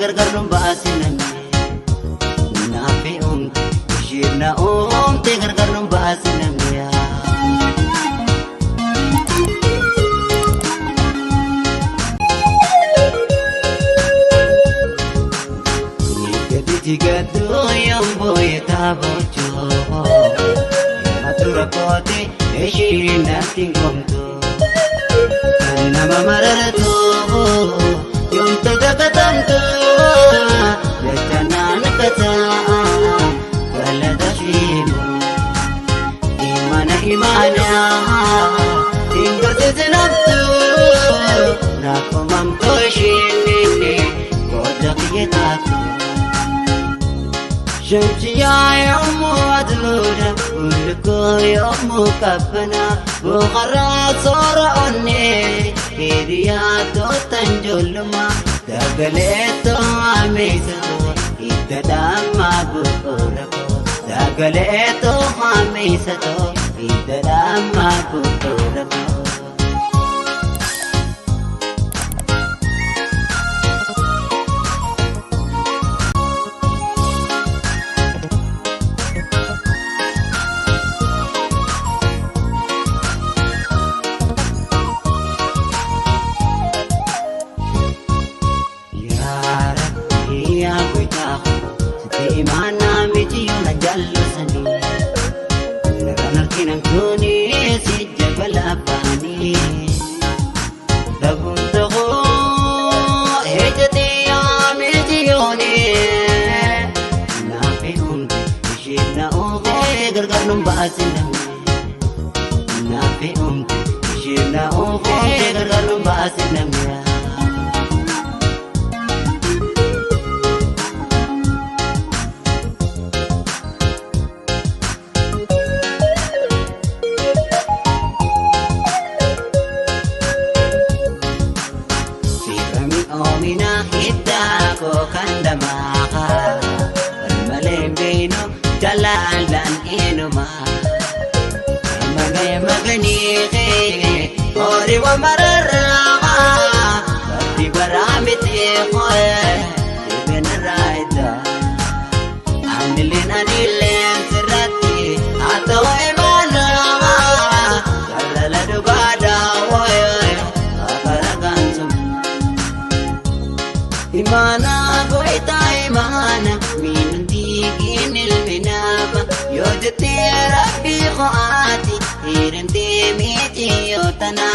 Gargar nun baasiname. Naafi uumte isheen na uumte gargar nun baasiname. Gadi yomboo taaboochoo matura koote isheen natti ngomtu kan nama mararatu yoomta dagatamtu jecha naan kataa galata shiimu imana imana tingarsiisinamtu naafamamtu isheen goota kiyya taatu. شمسيا يوم أدلونا كلكو يوم كفنا بخرا صور أني كيرياتو تنجلما دقلتو عميسو إتداما بخوركو دقلتو عميسو إتداما بخوركو. Naafi uumte isheen na uumte gargar nun baasiname. Firami oomina hiddaa koo kan damaa walmalee beenu jalaalaan eenyumaa. Magani ori wa marara bakti baramiti khoe ben raida anilin anilin sirati ataw imana jalala dugada woy akaragantum imana goita imana min diginil minama yojte rabbi khaati Irente miti yotana